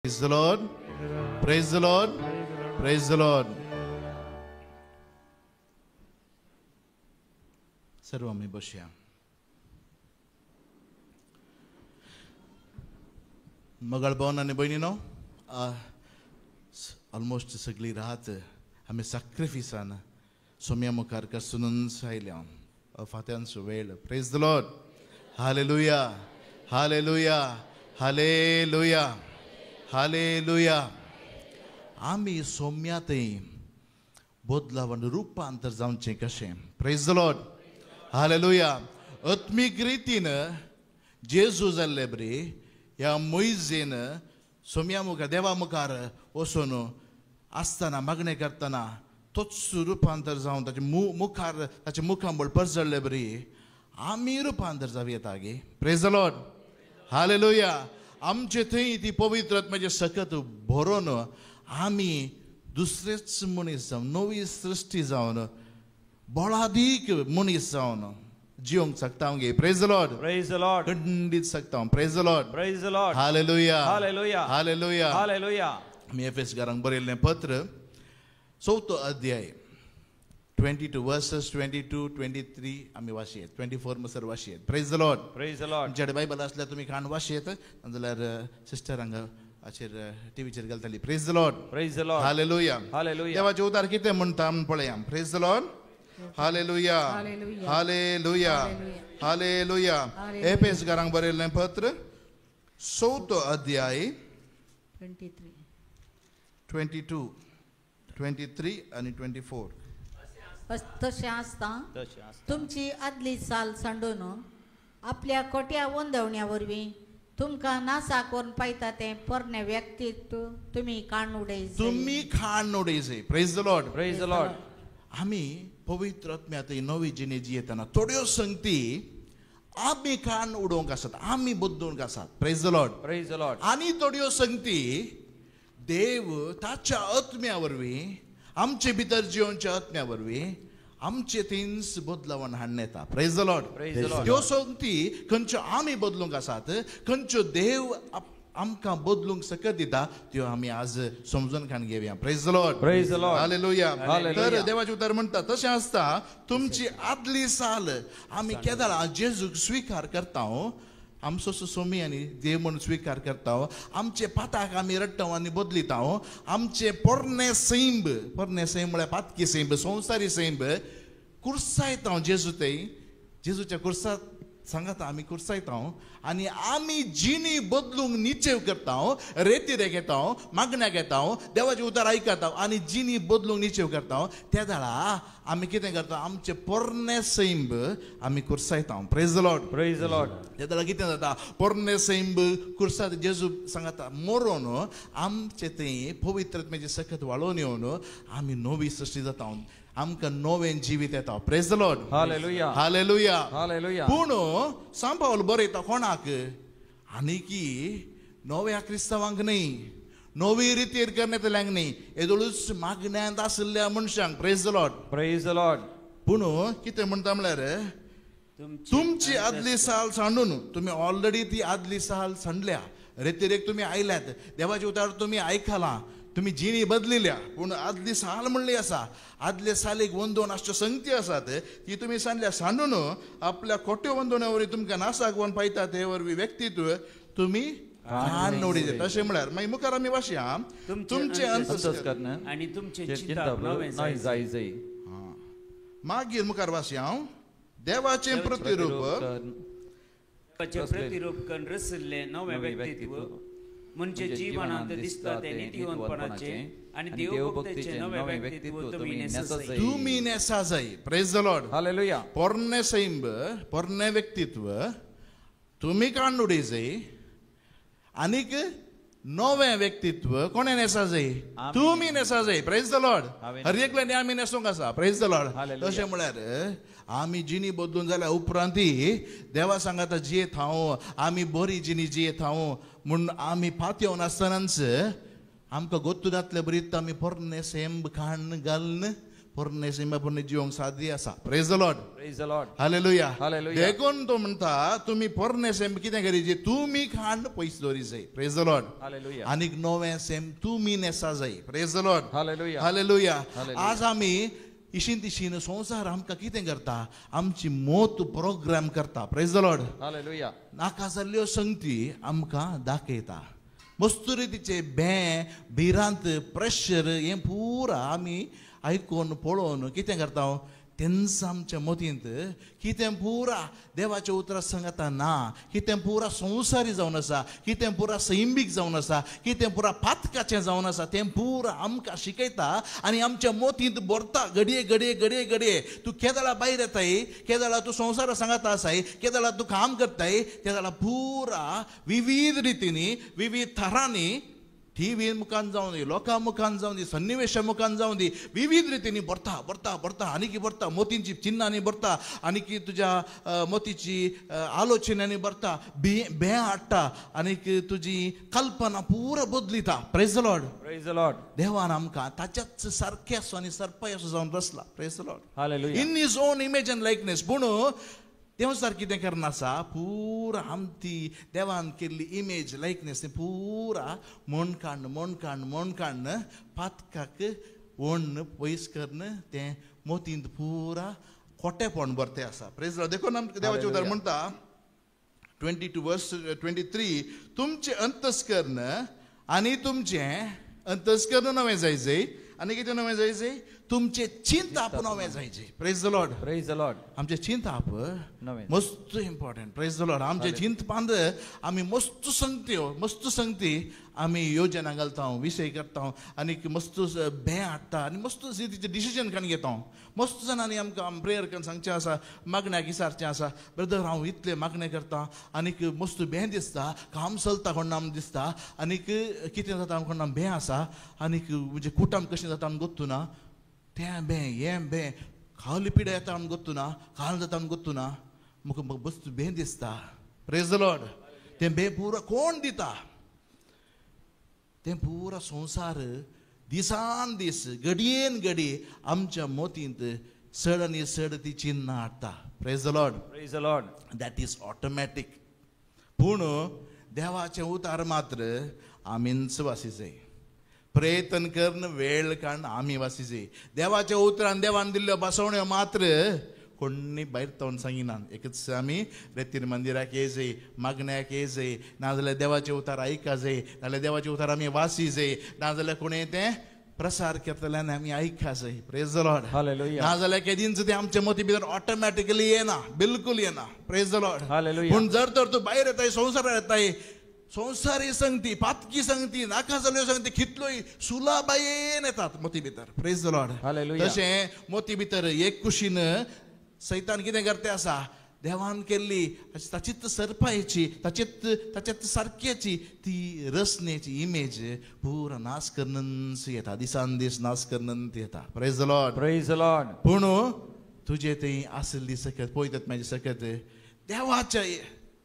Praise the Lord. Praise the Lord. Praise the Lord. सर्व आमी बसया. मगाळ भावन आनी भयणीनो, ऑलमोस्ट सगळी रात आमी सॅक्रिफिसान सोम्या मुखार कसूनच आयल्या. फात्यांचो वेळ. Praise the Lord. Hallelujah. Hallelujah. Hallelujah. Hallelujah. आमी सोम्या थंय बदलावन रुपांतर जावचें कशें. Praise the Lord. Hallelujah. आत्मीक रितीन जेजू जाल्ले बरी ह्या मोयजेन सोम्या मुखार देवा मुखार वचून आसतना मागणें करतना तोच रुपांतर जावन ताचे मुखार ताचें मुखामळ परजळ्ळे बरी आमी रुपांतर जावं येता गे. Praise the Lord. Hallelujah. आमचे थंय ती पवित्र आत्म्याचें सकत भरोन आमी दुसरेच मनीस जावन नवी सृश्टी जावन बळादीक मनीस जावन जिवंक शकता गे. Praise the Lord. Praise the Lord. खंडीत शकता. Praise the Lord. Praise the Lord. Hallelujah. Hallelujah. Hallelujah. Hallelujah. आमी एफेसकारांक बरयल्लें पत्र चवथो अध्याय 22 वर्सेस 22 23 आमी वाचयेत. 24 मसर वाचयेत. Praise the Lord. Praise the Lord. तुमच्याकडे बायबल आसल्यार तुमी खाण वाचयेत, नाजाल्यार सिस्टर हांगा हाचेर टिवीचेर घालतली. Praise the Lord. Praise the Lord. Hallelujah. Hallelujah. देवाचें उतार कितें म्हणटा आमी पळया. Praise the Lord. Hallelujah. Hallelujah. Hallelujah. एफेसकारांक बरयल्लें पत्र चवथो अध्याय 22 23 आनी 24. तशें आसता तुमची आदली साल सांडून आपल्या खोट्या वंदवण्या वरवीं तुमकां नासाक व्हरून पायता तें पोरणें व्यक्तित्व तुमी काण उडय. तुमी खाण उडय. Praise the Lord. Praise the Lord. आमी पवित्र आत्म्यांत नवी जिणे जियेतना थोड्यो संगती आमी खाण उडोवंक आसात, आमी बदलूंक आसात. Praise the Lord. Praise the Lord. आनी थोड्यो संगती देव ताच्या आत्म्या वरवीं आमचे भितर जिवनच्या आत्म्या वरवीं आमचे थिंग्स बदलावन हाडून येता. Praise the Lord. त्यो संगती खंयच्यो आमी बदलूंक आसात, खंयच्यो देव आमकां बदलूंक सकत दिता, त्यो आमी आज समजून खाण घेवया. Praise the Lord. Praise the Lord. Hallelujah. तर देवाचें उतर म्हणटा तशें आसता तुमची आदली साल आमी केदाळा जेजूक स्विकार करता, आमचो सोमी आनी देव म्हणून स्विकार करता, आमचे पाताक आमी रडटा आनी बदलिता, आमचे पोरणे सैंब, पोरणे सैंब म्हळ्यार पातकी सैंब, संवसारी सैंब कुर्सायता जेजू थंय, जेजूच्या कुर्सात सांगता आमी कुर्सायता आनी आमी जिणी बदलूंक निचेव करता, रेती घेता, मागण्या घेता, देवाचें उतर आयकता आनी जिणी बदलूंक निचेव करता. त्या वेळा आमी कितें करता, आमचे पोरणे सैंब आमी कुर्सायता. Praise the Lord. Praise the Lord. त्या वेळा कितें जाता, पोरणे सैंब कुर्सात जेजू सांगता मरोन आमचे थंय पवित्र आत्म्याची सकत वाळोवन येवन आमी नवी सृश्टी जाता, आमकां नवें जिवीत येता. Praise the Lord. Hallelujah. Hallelujah. Hallelujah. पूण सांपावल बरयता कोणाक, आनीकी नव्या क्रिस्तांवांक न्हय, नवी रितीर करण्यातल्यांक न्हय, येदोळूच मागण्यांत आशिल्ल्या मनशांक. Praise the Lord. Praise the Lord. पूण कितें म्हणटा म्हळ्यार तुमची आदली साल सांडून, तुमी ऑलरेडी ती आदली साल सांडल्या, रेतिरेक तुमी आयल्यात, देवाचें उतर तुमी आयकलां, तुमी जिणी बदलिल्या, पूण आदली साल म्हणली आसा, आदले सालीक वंदोवन आसच्यो संगती आसात ती तुमी सांडल्या. सांडून आपल्या खोट्यो वंदोवण्या वरवीं तुमकां नासाक व्हरून पायता ते वरवीं व्यक्तित्व तुमी खाण उडयता. तशें म्हळ्यार मागीर मुखार आमी वाचया तुमचें अंतस्कर्ण आनी तुमचें चिंतप नवें जाय जाय. मागीर मुखार वाचया देवाचें प्रतिरूप, प्रतिरूप करून रचिल्लें नवें व्यक्तित्व म्हणजे जीवनांत दिसता ते नीतिवंतपणाचें आनी देवभक्तीचें नवें व्यक्तित्व तुमी नेसा जाय. तुमी नेसा जाय. Praise the Lord. Hallelujah. पोरणे सैंब, पोरणे व्यक्तित्व तुमी काडून उडय जाय आनीक नवें व्यक्तित्व कोणें नेसा जाय, तुमी नेसा जाय. Praise the Lord. हर एकल्यानी आमी नेसूंक आसा. Praise the Lord. तशें म्हळ्यार आमी जिणी बदलून जाल्या उपरांती देवा सांगाता जियेत हांव, आमी बरी जिणी जियेत हांव म्हूण आमी पातयेवन आसतनाच आमकां गोत्तू जातले बरी आमी पोरणे सैंब खाण घालून पोरणे सैमा पोरणे जिवंक सादी आसा. Praise the Lord. Praise the Lord. Hallelujah. Hallelujah. देखून तो म्हणटा तुमी पोरणे सैम कितें करीजे, तुमी खांड पयस दवरी जाय. Praise the Lord. Hallelujah. आनीक नवें सैम तुमी न्हेसा जाय. Praise the Lord. Hallelujah. Hallelujah. आज आमी इशीन तिशीन संवसार आमकां कितें करता, आमची मोत प्रोग्राम करता. Praise the Lord. Hallelujah. नाका जाल्ल्यो संगती आमकां दाखयता. मस्त रितीचे भें भिरांत प्रेशर हें पुरा आमी आयकून पळोवन कितें करता, तेंच आमच्या मतींत कितें पुरा देवाच्या उतरां सांगता ना, कितें पुरा संवसारी जावन आसा, कितें पुरा सैमीक जावन आसा, कितें पुरा पातकाचें जावन आसा, तें पुरा आमकां शिकयता आनी आमच्या मतींत भरता. घडये घडये घडये घडये तूं केदळा भायर येताय, केदळा तूं संवसारा सांगता आसाय, केदळा तूं काम करताय, तेदळा पुरा विविध रितींनी विविध थरांनी टी व्ही मुखान जावन दी, लोकां मुखान जावन दी, सन्निवेशा मुखान जावन दी, विविध रितींनी भरता भरता भरता आनीकी भरता, मोतींची चिन्नांनी भरता, आनीकी तुज्या मोतीची आलोचनांनी भरता, भें हाडटा आनीक तुजी कल्पना पुरा बदलिता. Praise the Lord. Praise the Lord. देवान आमकां ताच्याच सारकें आनी सरपायसो जावन रचला. Praise the Lord. Hallelujah. In his own image and likeness. पूण देव सार कितें करना आसा, पुरा आमती देवान केल्ली इमेज लायकनेस पुरा मोण काडन मोण काडन मोण काडन पातकाक ओण्ण पयस करन तें मोतींत पुरा खोटेपण भरतें आसा. Praise Lord. देखून आमकां देवाचें उतर म्हणटा 22 वर्स 23, तुमचें अंतस्कर्ण आनी तुमचें अंतस्कर्ण नवें जायजय आनी कितें नवें जायजय, तुमचें चिंताप नवें जायचें. Praise the Lord. Praise the Lord. आमचें चिंताप मस्त इम्पॉर्टंट. प्रेज the Lord. आमचें चिंतपांत आमी मस्त संगत्यो मस्त संगती आमी योजना घालता, विशय करता आनी मस्त भें हाडटा आनी मस्त तिचें डिसिजन काडून घेता. मस्त जाणांनी आमकां प्रेयर करून सांगचें आसा, मागण्याक विचारचें आसा, ब्रदर हांव इतलें मागणें करता आनीक मस्त भें दिसता, काम चलता कोण आम दिसता आनीक कितें जाता कोण आम भें आसा आनीक म्हणजे कुटाम कशें जाता आम गोत्तू ना, तें भें हें भें खावली पिड्या येता आम गोत्तू ना, काल जाता आम गोत्तू ना, म्हाका बस्तू भें दिसता. Praise the Lord. तें भें पुरा कोण दिता, तें पुरा संवसार दिसान दीस घडयेन घडये आमच्या मोतींत चड आनी चड ती चिन्नां हाडटा. Praise the Lord. Praise the Lord. That is automatic. पूण देवाचें उतार मात्र आमीच वासीचें, प्रयत्न करून वेळ काडून आमी वासीचे. देवाच्या उतरान देवान दिल्ल्यो बसवण्यो मात्र कोणी भायर तोंड सांगिना. एकच आमी रेतीर मंदिराक येजय, मागण्याक येजय, नाजाल्यार देवाचे उतार आयकाजय, नाजाल्यार देवाचे उतार आमी वासीजय, नाजाल्यार कोणें तें प्रसार करतल्यान आमी आयकाजय. Praise the Lord. Hallelujah. नाजाल्यार केदींच तें आमच्या मती भितर ऑटोमॅटिकली येना, बिलकूल येना. Praise the Lord. Hallelujah. पूण जर तर तूं भायर येताय, संवसारार येताय, संवसारी संगती, पातकी संगती, नाका जाल्ल्यो संगती कितल्योय सुलाबायेन येतात मोती भितर. Praise the Lord. Hallelujah. तशें मोती भितर एक कुशीन सैतान कितें करते आसा, देवान केल्ली ताचीच सरपायेची, ताचीच ताच्याच सारक्याची ती रचनेची इमेज पुरा नाश करनच येता, दिसान दीस नाश करनच येता. Praise the Lord. Praise the Lord. पूण तुजें थंय आसली सकत पळयतात म्हाजे सकत देवाच्या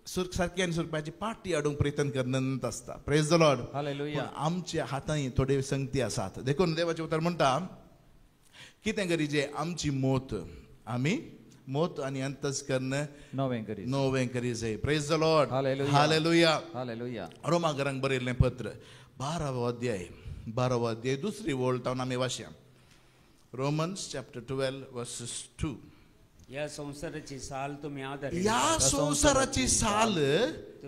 सारकी आनी सुरपाची पाटी हाडूंक प्रयत्न करनच आसता. Praise the Lord. Hallelujah. आमच्या हातांनी थोडे संगती आसात. देखून देवाचें उतर म्हणटा कितें करीजे, आमची मोत आमी मोत आनी अंतस्कर्ण नवें करी नवें करीजे. Praise the Lord. Hallelujah. Hallelujah. Hallelujah. रोमाकरांक बरयल्लें पत्र 12वो अध्याय 12वो अध्याय दुसरी वळ तावन आमी वाचया. Romans chapter 12 verses 2. ह्या संवसाराची साल तुमी आदारी, ह्या संवसाराची साल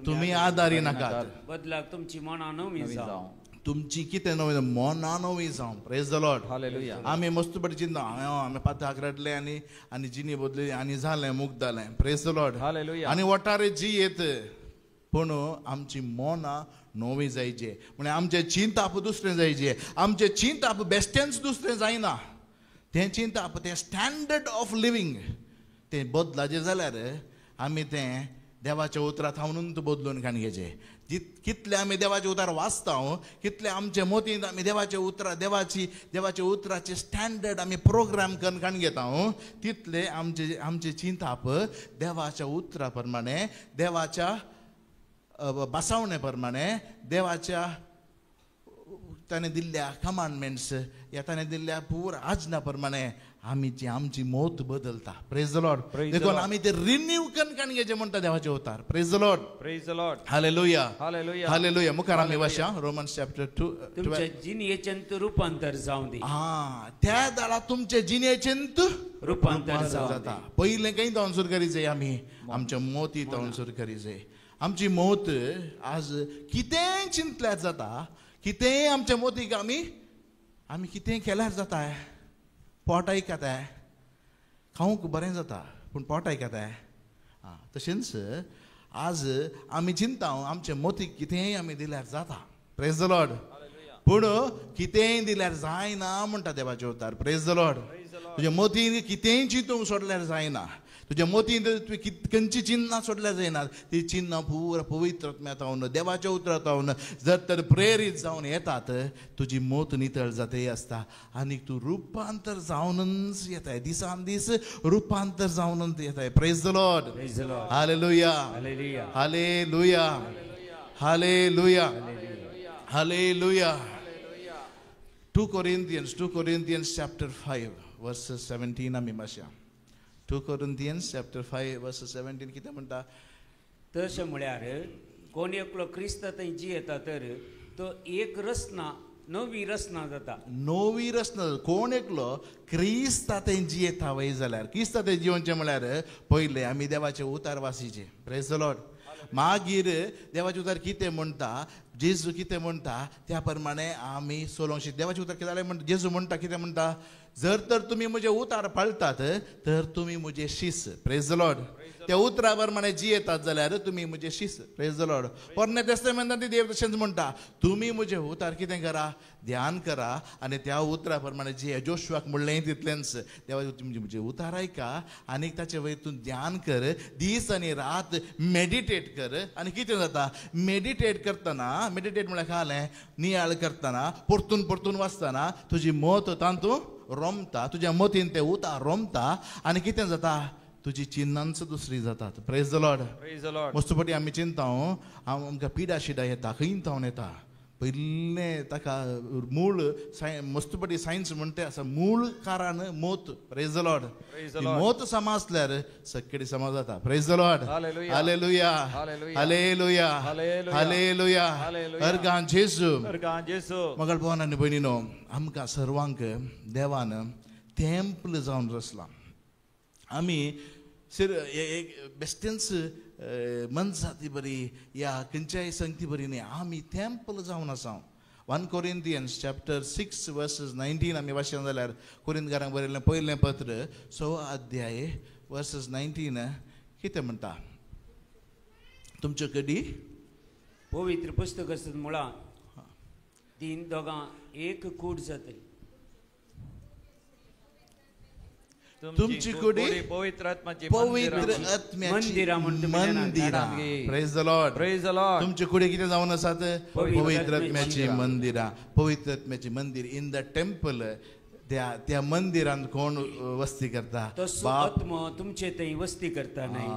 तुमी आदारी नाकात, बदलाक तुमची मनां नवीं जावं. तुमची कितें नवीं, मनां नवीं जावं. Praise the Lord. Hallelujah. आमी मस्त पटी चिंता, आमी पाताक रडले आनी आनी जिणी बदली आनी जालें मुक्त जालें. Praise the Lord. Hallelujah. आनी वटारे जी येत, पूण आमची मनां नवीं जायचे, म्हळ्यार आमचें चिंताप दुसरें जायचें, आमचें चिंताप बेश्टेंच दुसरें जायना, तें चिंताप तें स्टँडर्ड ऑफ लिवींग तें बदलाचें जाल्यार आमी तें देवाच्या उतरां थावनूच बदलून काडून घेवचें. कितलें आमी देवाचें उतार वाचता, कितलें आमचे मतींत आमी देवाच्या उतरां देवाची देवाच्या उतराचें स्टँडर्ड आमी प्रोग्राम करून काडून घेता, तितलें आमचें आमचें चिंताप देवाच्या उतरा प्रमाणे, देवाच्या बसावणे प्रमाणे, देवाच्या ताणें दिल्ल्या कमांडमेंट्स या ताणें दिल्ल्या पुरा आज्ञा प्रमाणे आमीची आमची मौत बदलता. Praise the Lord. देखून आमी ते रिन्यू कणकण घेचे म्हणटा देवाचे अवतार. Praise the Lord. Praise the Lord. Hallelujah. Hallelujah. Hallelujah. मुखार आमी वाचा रोमन्स चॅप्टर 2. तुमच्या जिणेचेंत रूपांतर जावं दी. हा, त्या दाडा तुमच्या जिणेचेंत रूपांतर जाता. पयलें खंय तावनसूर करी जाय आमी आमच्या मोती तावनसूर करी जाय. आमची मौत आज कितेंय चिंतल्यार जाता, कितेंय आमच्या मोतीक आमी आमी कितेंय केल्यार जाता. पोट आयकताय, खावंक बरें जाता पूण पोट आयकताय. आं, तशेंच आज आमी चिंता आमच्या मोतीक कितेंय आमी दिल्यार जाता. Praise the Lord. पूण कितेंय दिल्यार जायना म्हणटा देवाचे अवतार. Praise the Lord. तुज्या मोतीन कितेंय चिंतूंक सोडल्यार जायना. तुज्या मोतीन तुवें खंयची चिन्नां सोडल्यार जायना. ती चिन्नां पुरा पवित्र आत्म्या देवाच्या उतरांत जर तर प्रेरीत जावन येतात तुजी मोत नितळ जाता आसता आनी तूं रुपांतर जावनच येताय. दिसान दीस रुपांतर जावनच येताय. Praise the Lord. Hallelujah. Hallelujah. Hallelujah. Hallelujah. 2 Corinthians chapter 5 verses 17 आमी भाशा. 2 Corinthians chapter 5 verses 17 कितें म्हणटा? तशें म्हळ्यार कोण एकलो क्रिस्ता थंय जियेता तर तो एक रचना नवी रचना जाता. नवी रचना. कोण एकलो क्रिस्ता थंय जियेता वय जाल्यार क्रिस्ता थंय जियोवचें म्हळ्यार पयलें आमी देवाचें उतार वासीचें. Praise the Lord. मागीर देवाचें उतार कितें म्हणटा, जेजू कितें म्हणटा त्या प्रमाणे आमी चलोवंक शकता. देवाचें उतार कितें जालें म्हणटा, जेजू म्हणटा कितें म्हणटा, जर तर तुमी म्हजें उतार पाळटात तर तुमी म्हजें शीस. Praise the Lord. त्या उतरा प्रमाणे जियेतात जाल्यार तुमी म्हजें शीस. Praise the Lord. पोरणे तेस्तामेंतांत ती देव तशेंच म्हणटा, तुमी म्हजें उतार कितें करा, ध्यान करा आनी त्या उतरा प्रमाणे जिये. जोशुआक म्हणलें तितलेंच, देवा तुमचें म्हजें उतार आयका आनी ताचे वयर तूं ध्यान कर, दीस आनी रात मेडिटेट कर. आनी कितें जाता मेडिटेट करतना, मेडिटेट म्हळ्यार खालें नियाळ करतना, परतून परतून वाचतना तुजी मत तातूंत रोमता, तुज्या मतीन ते उतार रोमता आनी कितें जाता तुजी चिन्नांच दुसरी जातात. Praise the Lord. मस्तपटी आमी चिंता आमकां पिडा शिडा येता, खंय तावन येता. पयलें ताका मूळ मस्तपटी सायन्स म्हणटा आसा मूळ कारण मोत. Praise the Lord. मोत समाजल्यार सगळी समाज जाता. Praise the Lord. Hallelujah. Hallelujah. Hallelujah. Organ जेजू. मगळ भोवन आनी भयणीनो, आमकां सर्वांक देवान टेम्पल जावन रचलां. आमी एक बेश्टेंच मनजाती बरी या खंयच्याय संगती बरी न्ही, आमी टेम्पल जावन आसा. 1 Corinthians chapter 6 verses 19 आमी वाचन जाल्यार कोरिंतकारांक बरयल्लें पयलें पत्र 6 अध्याय वर्सेस 19 कितें म्हणटा? तुमच्यो कडी पवित्र पुस्तक आसत मुळां तीन दोगां एक कूट जातली. तुमची कुडी पवित्र आत्म्याची मंदिरां. Praise the Lord. Praise the Lord. तुमची कुडी कितें जावन आसात? पवित्र आत्म्याची मंदिरां. पवित्र आत्म्याची मंदिर. इन the temple, त्या त्या मंदिरांत कोण वस्ती करता? तोच आत्मो तुमचे थंय वस्ती करता. न्हय,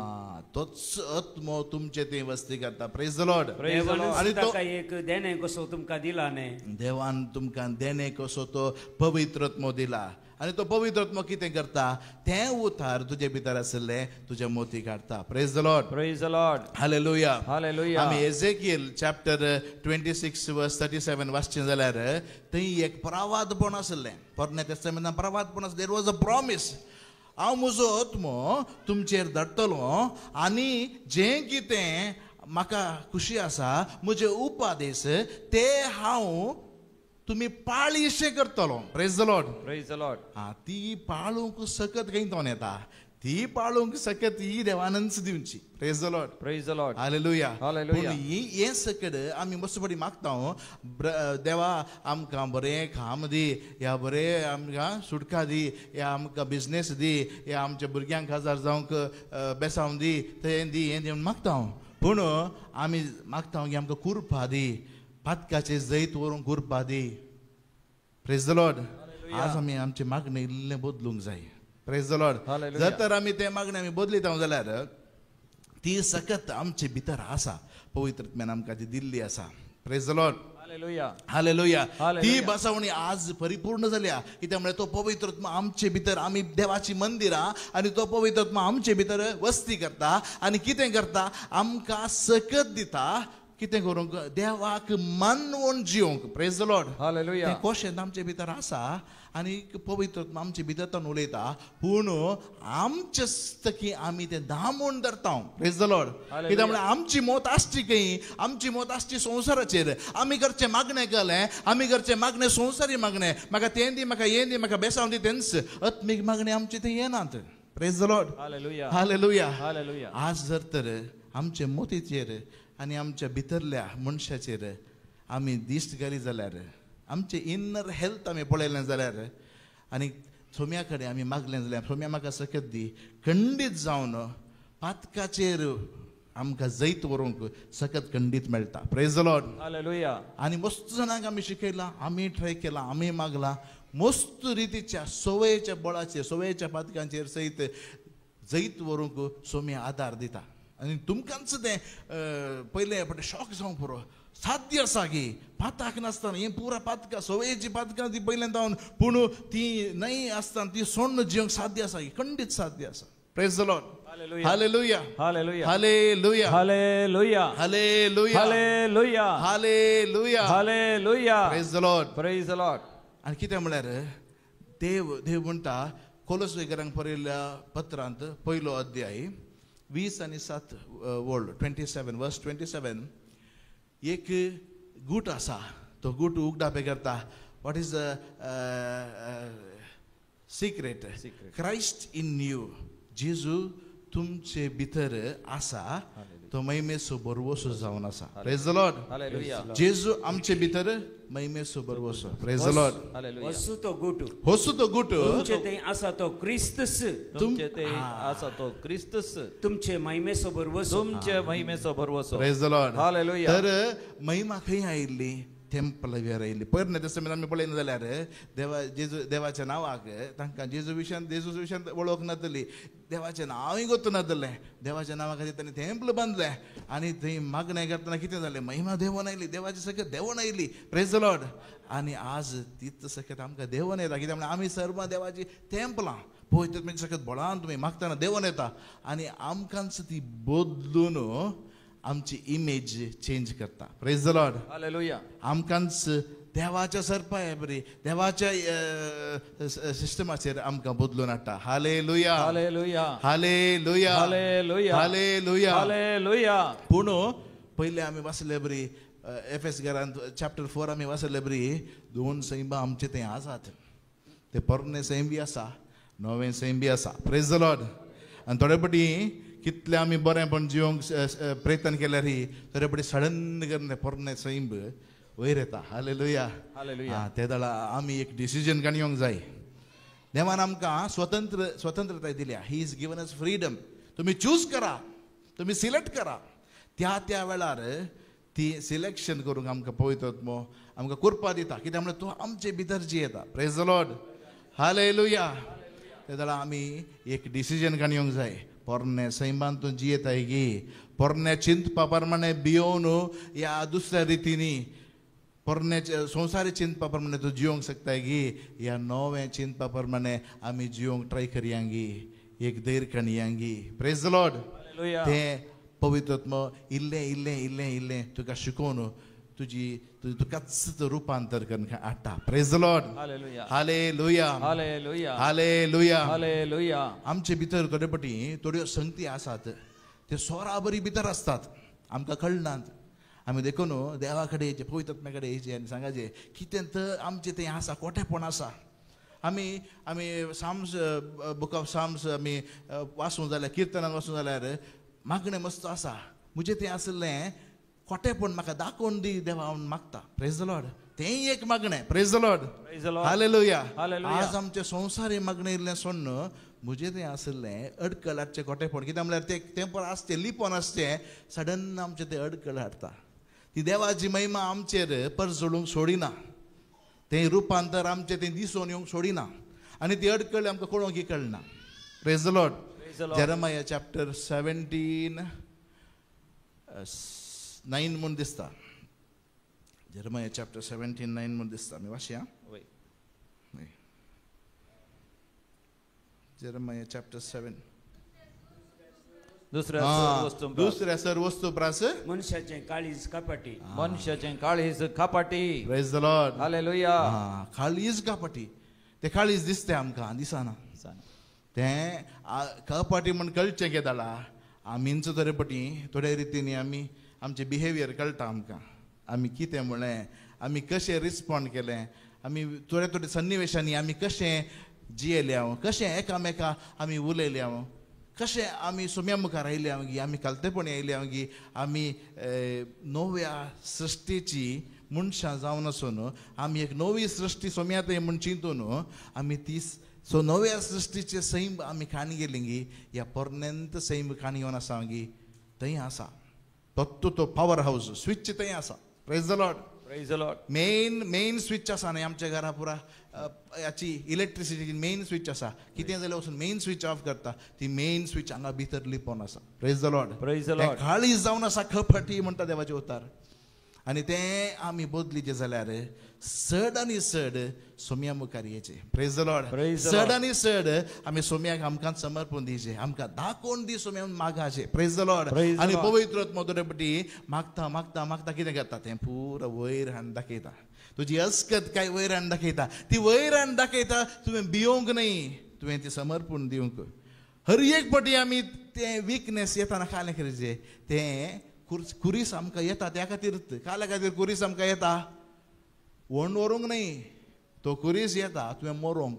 तोच आत्मो तुमचे थंय वस्ती करता. Praise the Lord. आनी ताका एक देणें कसो तुमकां दिला न्हय, देवान तुमकां देणें कसो तो पवित्र आत्मो दिला. आनी तो पवित्र आत्मो कितें करता? तें उतार तुजे भितर आशिल्लें तुज्या मोती काडटा. Praise the Lord. Praise the Lord. Hallelujah. Hallelujah. आमी एजेकियल चॅप्टर 26 वर्स 37 वाचचें जाल्यार थंय एक प्रवादपण आशिल्लें. पोरण्या तेस्तामेंतांत प्रवादपण आसलें. There was a promise. हांव म्हजो आत्मो तुमचेर धाडटलो आनी जें कितें म्हाका खुशी आसा म्हजे उपदेश ते हांव तुमी पाळीशें करतलो. Praise the Lord. Praise the Lord. आं, ती पाळूंक सकत खंय तोन येता? ती पाळूंक सकत ही देवानच दिवची. Praise the Lord. Praise the Lord. Hallelujah. Hallelujah. पूण हें सकड आमी मस्तपटी मागता, देवा आमकां बरें काम दी, ह्या बरें आमकां सुटका दी, ह्या आमकां बिजनेस दी, ह्या आमच्या भुरग्यांक काजार जावंक बेसांव दी, तें दी, हें दी म्हूण मागता. पूण आमी मागता की आमकां कुरपा दी, पातकाचें जैत व्हरूंक कुरपा दी. Praise the Lord. आज आमी आमचें मागणें इल्लें बदलूंक जाय. Praise the Lord. जर तर आमी तें मागणें आमी बदलिता जाल्यार ती सकत आमचे भितर आसा, पवित्र आत्म्यान आमकां ती दिल्ली आसा. Praise the Lord. Hallelujah. Hallelujah. ती बसावणी आज परिपूर्ण जाल्या. कित्याक म्हळ्यार तो पवित्र आत्मा आमचे भितर, आमी देवाची मंदिरां आनी तो पवित्र आत्मा आमचे भितर वस्ती करता आनी कितें करता, आमकां सकत दिता कितें करूंक, देवाक मानवून जिवंक. Praise the Lord. Hallelujah. तें कोशेंत आमचे भितर आसा आनी पवित्र आत्मा आमचे भितर तो उलयता, पूण आमचे की आमी तें दामून धरता. Praise the Lord. कित्याक म्हळ्यार आमची मत आसची खंय, आमची मत आसची संवसाराचेर. आमी करचें मागणें केलें, आमी करचें मागणें संवसारी मागणें, म्हाका तें दी, म्हाका हें दी, म्हाका बेसांव दी, तेंच आत्मीक मागणें आमचें तें येनात. Praise the Lord. Hallelujah. Hallelujah. Hallelujah. आज जर तर आमचे मोतीचेर आनी आमच्या भितरल्या मनशाचेर आमी दिश्ट घाली जाल्यार, आमचें इनर हेल्थ आमी पळयलें जाल्यार आनी सोम्या कडेन आमी मागलें जाल्यार, सोम्या म्हाका सकत दी, खंडीत जावन पातकाचेर आमकां जैत व्हरूंक सकत खंडीत मेळटा. Praise the Lord. हालेलुया. आनी मस्त जाणांक आमी शिकयलां, आमी ट्राय केलां, आमी मागलां, मस्त रितीच्या सवयेच्या बळाचेर, सवयेच्या पातकांचेर सयत जैत व्हरूंक सोम्या आदार दिता. आनी तुमकांच तें पयलें पटे शॉक जावंक पुरो, साध्य आसा की पाताक नासतना हें पुरा पातकां, सवयेची पातकां ती पयल्यान जावन, पूण ती न्हय आसतना ती सोडून जिवंक साध्य आसा की, खंडीत साध्य आसा. Praise the Lord. Hallelujah. Hallelujah. Hallelujah. Hallelujah. Hallelujah. Hallelujah. Hallelujah. Hallelujah. Hallelujah. Praise the Lord. Praise the Lord. आनी कितें म्हळ्यार देव देव म्हणटा कोलोसवेकरांक बरयल्ल्या पत्रांत पयलो अध्याय 20 आनी 7 वोल्ड 27 वर्स 27 एक गूट आसा, तो गूट उगडापे करता. What is the secret? Christ in you. जेजू तुमचे भितर आसा, तो महिमेचो भरवसो जावन आसा. Praise the Lord. हालेलुया. जेजू आमचे भितर महिमेचो भरवसो. Praise the Lord. हालेलुया. हसू तो गुट, हसू तो गुट, तुमचे ते आसा तो क्रिस्तस, तुमचे ते आसा तो क्रिस्तस, तुमचे महिमेचो भरवसो, तुमचे महिमेचो भरवसो. Praise the Lord. हालेलुया. तर महिमा खंय आयिल्ली? टेम्पल आयिल्ली. पयर तशें आमी पळयना जाल्यार देवा जेजू देवाच्या नांवाक तांकां जेजू विशयान, जेजू विशयान वळख नातली, देवाचें नांवूय गोत्तू नातलें. देवाच्या नांवा खातीर तांणी टेम्पल बांदलें आनी थंय मागणें करतना कितें जालें, महिमा देवोन आयली, देवाची सकत देवोन आयली. Praise the Lord. आनी आज तीच सकत आमकां देवोन येता. कित्याक म्हळ्यार आमी सर्वां देवाची टेम्पलां पळयतात, म्हणजे सकत बळान तुमी मागतना देवोन येता आनी आमकांच ती बदलून आमची इमेज चेंज करता. Praise the Lord. हालेलुया. आमकांच देवाच्या सरपाय बरी, देवाच्या सिस्टमाचेर आमकां बदलून हाडटा. Hallelujah. Hallelujah. Hallelujah. Hallelujah. Hallelujah. Hallelujah. पूण पयलें आमी वाचले बरी एफ एस घरांत चॅप्टर 4 आमी वाचले बरी, दोन सैंबां आमचे थंय आसात. ते पोरणे सैम बी आसा, नवें सैम बी आसा. Praise the Lord. आनी थोडे पटी कितले आमी बरेंपण जिवंक प्रयत्न केल्यार थोडे पटी सडन करून पोरणे सैम वयर येता. हालेलुया. हालेलुया. ते वेळार आमी एक डिसिजन काडूंक जाय. देवान आमकां स्वतंत्रताय दिल्या. He is given us freedom. तुमी चूज करा, तुमी सिलेक्ट करा. त्या त्या वेळार ती सिलेक्शन करूंक आमकां पवित्र आत्मो आमकां कृपा दिता. कित्याक म्हळ्यार तो आमचे भितर जियेता. Praise the Lord. हालेलुया. ते वेळार आमी एक डिसिजन काडूंक जाय. पोरणे सैमान तूं जियेताय गी, पोरणे चिंतपा प्रमाणे भियोवन या दुसऱ्या रितीनी पोरणे संवसारी चिंतपा प्रमाणे तूं जिवंक शकताय गी, या नवें चिंतपा प्रमाणे आमी जिवंक ट्राय करयांगी, एक धैर्य काडयांगी. Praise the Lord. तें पवित्र आत्मो इल्लें इल्लें इल्लें इल्लें तुका शिकोवन तुजी तुकाच रुपांतर करून हाडटा. Praise the Lord. Hallelujah. Hallelujah. Hallelujah. Hallelujah. Hallelujah. आमचे भितर थोडे पटी थोड्यो संगती आसात, ते सोराबरी भितर आसतात, आमकां कळनात. आमी देखून देवा कडेन येयचें, पवित्र आत्म्या कडेन येयचें आनी सांगाचें कितें तर आमचें तें आसा, कोटेपण आसा. आमी आमी साम्स, बूक ऑफ साम्स आमी वाचूं जाल्यार, किर्तनान वाचूं जाल्यार मागणें मस्त आसा. म्हजें तें आशिल्लें कोटेपण म्हाका दाखोवन दी देवा हांव मागता. Praise the Lord. तेंय एक मागणें. Praise the Lord. हालेलुया. आज आमचें संवसारी मागणें इल्लें सोडून म्हजें तें आशिल्लें अडकळ हाडचें कोटेपण. कित्याक म्हळ्यार तें तेंपर आसचें, लिपोन आसचें, सडन आमचें तें अडकळ हाडटा. ती देवाची महिमा आमचेर परजळूंक सोडिना, तें रुपांतर आमचें तें दिसून येवंक सोडिना आनी ती अडकळ आमकां कळोंक कळना. Praise the Lord. Jeremiah chapter 17:9 म्हूण दिसता. जेरमाया चॅप्टर 17:9 म्हूण दिसता. आमी वाचया. जेरमाया चॅप्टर 7 दुसऱ्या सर वस्तू प्रास मनशाचें काळीज कपाटी. मनशाचें काळीज कपाटी. Praise the Lord. Hallelujah. काळीज कपाटी. तें काळीज दिसता आमकां दिसना. तें कपाटी म्हण कळचें केदाळा आमींच थोडे पटी थोड्या रितींनी आमी आमचें बिहेवियर कळटा आमकां. आमी कितें म्हणलें, आमी कशें रिस्पोंड केलें, आमी थोडे थोडे सन्निवेशांनी आमी कशें जियेले हांव, कशें एकामेका आमी उलयले हांव, कशें आमी सोम्या मुखार आयले हांव गी, आमी कालतेपणी आयले हांव गी, आमी नव्या सृश्टीची मनशां जावन आसून आमी एक नवी सृश्टी सोम्या थंय म्हूण चिंतून आमी ती सो नव्या सृश्टीचे सैम आमी काणी गेली गी, ह्या पोरण्यांत सैम काणी घेवन आसा गी थंय आसा तत्व तो पावर हावस स्विच थंय आसा. Praise the Lord. Praise the Lord. Main main switch आसा न्ही आमच्या घरा पुरा हाची इलेक्ट्रिसिटीची मेन स्विच आसा. कितें जाल्यार वचून मेन स्विच ऑफ करता, ती मेन स्विच हांगा भितर लिपोवन आसा. Praise the Lord. Praise the Lord. काळीज जावन आसा खपटी म्हणटा देवाचे उतार. आनी तें आमी बदलीचें जाल्यार चड आनी चड सोम्या मुखार येचें. Praise the Lord. चड आनी चड आमी सोम्याक आमकां समर्पण दिवचें, आमकां दाखोवन दी सोम्या मागाचें. Praise the Lord. आनी पवित्र आत्मो पटी मागता मागता मागता कितें करता तें पुरो वयर हाडून दाखयता. तुजी अस्कत काय वयर हाडून दाखयता, ती वयर हाडून दाखयता. तुवें भियोंक न्हय, तुवें ती समर्पण दिवंक. हर एक पटी आमी तें विकनेस येताना कालें करचें, तें कुरीस आमकां येता त्या खातीर. काल्या खातीर कुरीस आमकां येता, व्हण व्हरूंक न्हय. तो कुरीस येता तुवें मरोंक,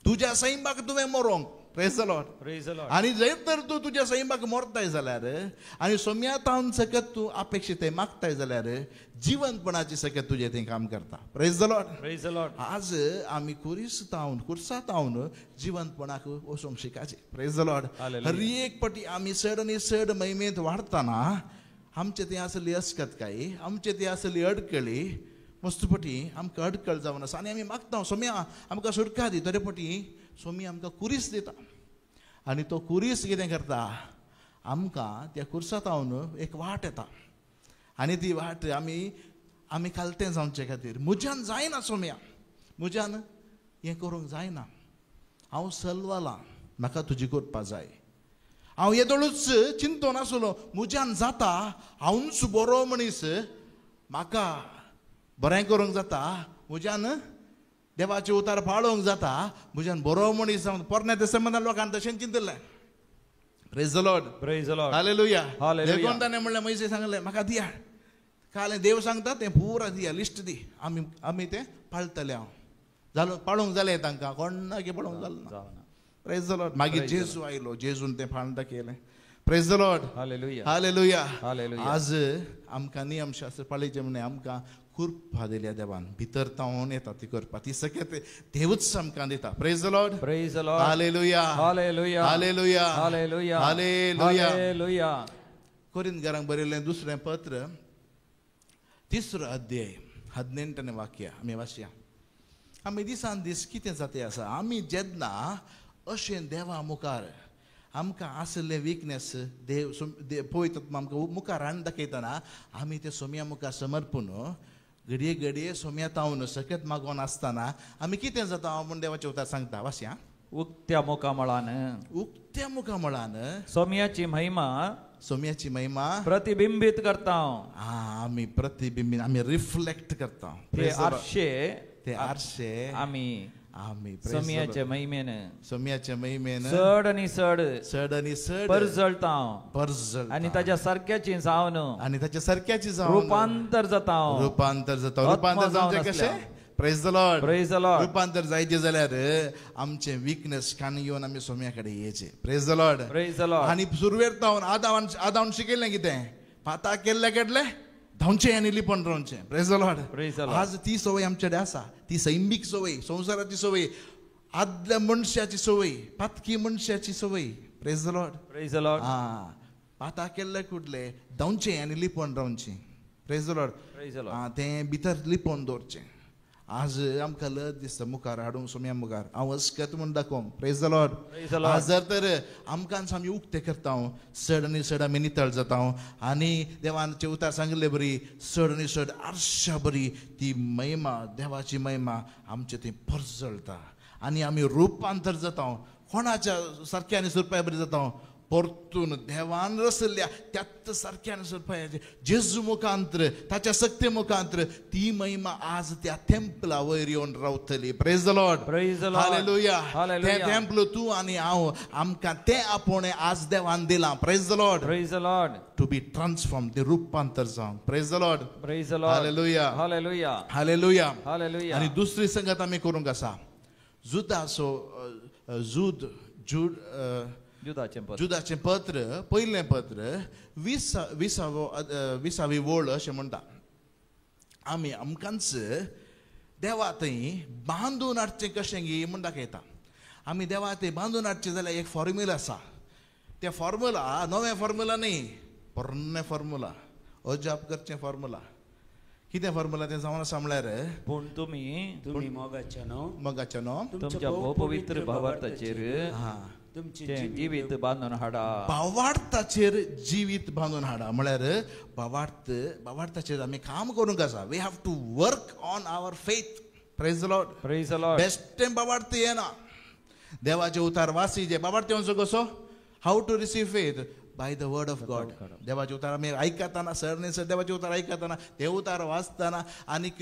तुज्या सैमाक तुवें मरोंक. Praise the Lord. Praise the Lord. आनी जर तर तूं तुज्या सैमाक मरताय जाल्यार आनी सोम्या तावन सकत तूं अपेक्षीत मागताय जाल्यार जिवंतपणाची सकत तुजें थंय काम करता. Praise the Lord. Praise the Lord. आज आमी कुरीस तावन कुर्सा तावन जिवंतपणाक वचूंक शिकाचें. Praise the Lord. हर एक पटी आमी चड आनी चड महिमेंत वाडटना आमचे थंय आसली अस्कत काय, आमचे थंय आसली अडकळी मस्त पटी आमकां अडकळ जावन आसा. आनी आमी मागता सोम्या आमकां सुटका दी. तरे पटी सोमी आमकां कुरीस दिता. आनी तो कुरीस कितें करता, आमकां त्या कुर्सातावन एक वाट येता. आनी ती वाट आमी आमी खालतें जावचे खातीर म्हज्यान जायना सोम्या, म्हज्यान हें करूंक जायना, हांव सलवालां, म्हाका तुजी करपा जाय. हांव येदोळूच चिंतून आसलो म्हज्यान जाता, हांवूच बरो मनीस, म्हाका बरें करूंक जाता, म्हज्यान देवाचे उतार पाळोवंक जाता, म्हज्यान बरो मनीस जावन. पोरण्या तेस्तामेंतान लोकांनी तशें चिंतिल्लें. Praise the Lord. Praise the Lord. Hallelujah. Hallelujah. देखून ताणें म्हणलें, मोयजे सांगलें म्हाका दिया, कालें देव सांगता तें पुरा दिया, लिस्ट दी, आमी आमी तें पाळटले. हांव जालो पाळोवंक जालें तांकां, कोणाक पाळोवंक जालें ना. Praise the Lord. मागीर जेजू आयलो, जेजून तें पाळून दाखयलें. Praise the Lord. Hallelujah. Hallelujah. Hallelujah. आज आमकां नियमशास्त्र पाळीचें म्हणून आमकां कृपा दिल्या देवान, भितर तावन येता ती करपा, ती सगळें देवूच आमकां दिता. Praise the Lord. Praise the Lord. Hallelujah. Hallelujah. Hallelujah. Hallelujah. Hallelujah. Hallelujah. कोरिंथकारांक बरयल्लें दुसरें पत्र 3 अध्याय 18 वाक्य आमी वाचया. आमी दिसान दीस कितें जाता आसा, आमी जेन्ना अशें देवा मुखार आमकां आसलें विकनेस देव पवित्र आत्मा आमकां मुखार हाडून दाखयतना आमी ते सोम्या मुखार समर्पण घडये घडये सोम्या तावन सकत मागोवन आसतना आमी कितें जाता हांव म्हूण देवाचें उतर सांगता. वाचया. उक्त्या मुखामळान, उक्त्या मुखामळान सोम्याची महिमा, सोम्याची महिमा प्रतिबिंबित करता. आमी प्रतिबिंबित, आमी रिफ्लेक्ट करता. ते आरशे, ते आरशे आमी आमी सोम्याचे महिमेन, सोम्याचे महिमेन चड आनी चड, चड आनी चड परजळता, परजळता. आनी ताच्या सारक्याची जावन, आनी ताच्या सारक्याची जावन रुपांतर जाता, रुपांतर जाता. रुपांतर जावचें कशें? Praise the Lord. Praise the Lord. रुपांतर जायचें जाल्यार आमचें विकनेस कान घेवन आमी सोम्या कडेन येयचें. Praise the Lord. Praise the Lord. आनी सुरवेर तावन आदावान, आदावान शिकयलें कितें, पाता केल्ले कडले धांवचें आनी लिपोवन रावचें. Praise the Lord. Praise the Lord. आज ती संवय आमचे कडेन आसा, ती सैमीक संवय, संवसाराची संवय, आदल्या मनशाची संवय, पातकी मनशाची संवय. Praise the Lord. Praise the Lord. आं, पाता केल्ले कुडले धांवचें आनी लिपोवन रावचें. Praise the Lord. Praise the Lord. आं, तें भितर लिपोवन दवरचें. आज आमकां लज दिसता मुखार हाडूंक सोम्या मुखार हांव अस्कत म्हूण दाखोवंक. Praise the Lord. आज जर तर आमकांच आमी उक्ते करता, चड आनी चड आमी नितळ जाता आनी देवाचे उतार सांगिल्ले बरी चड आनी चड आरशा बरी ती महिमा, देवाची महिमा आमचे थंय परजळटा आनी आमी रुपांतर जाता. कोणाच्या सारक्या आनी सुरपाय बरी जाता, परतून देवान रसल्या त्याच सारक्या आनी सुरपायाचे जेजू मुखांत्र, ताच्या शक्ती मुखांत्र ती महिमा आज त्या तेंपला वयर येवन रावतली. Praise the Lord. Hallelujah. तें तेंपल तूं आनी हांव आमकां तें आपोवणें आज देवान दिलां. Praise the Lord. Praise the Lord. To be transform, ते रुपांतर जावंक. Praise the Lord. Praise the Lord. Hallelujah. Hallelujah. Hallelujah. Hallelujah. आनी दुसरी संगत आमी करूंक आसा जुदाचो जुद जूड जुदाचें पत्र, पयलें पत्र विसावी वळ अशें म्हणटा. आमी आमकांच देवा थंय बांदून हाडचें कशें गी म्हूण दाखयता. आमी देवा थंय बांदून हाडचें जाल्यार एक फॉर्म्युला आसा. तें फॉर्मुला नवें फॉर्मुला न्ही, पोरणें फॉर्मुला, अजाप करचें फॉर्मुला. कितें फॉर्मुला तें जावन आसा म्हळ्यार, पूण तुमी तुमी मोगाच्या न्हू, मोगाच्या न्हू तुमच्या भोवपवित्र भावार्थाचेर तुमचें जिवीत बांदून हाडा. भावार्थाचेर जिवीत बांदून हाडा म्हळ्यार भावार्थ, भावार्थाचेर आमी काम करूंक आसा. We have to work on our faith. Praise the Lord. Praise the Lord. बेश्टें भावार्थ येना. देवाचे उतार वासी जे भावार्थ येवचो कसो? How to receive faith? By the word of God. देवाचे उतार आमी आयकतना, सर न्ही सर देवाचे उतार आयकतना, ते उतार वाचतना आनीक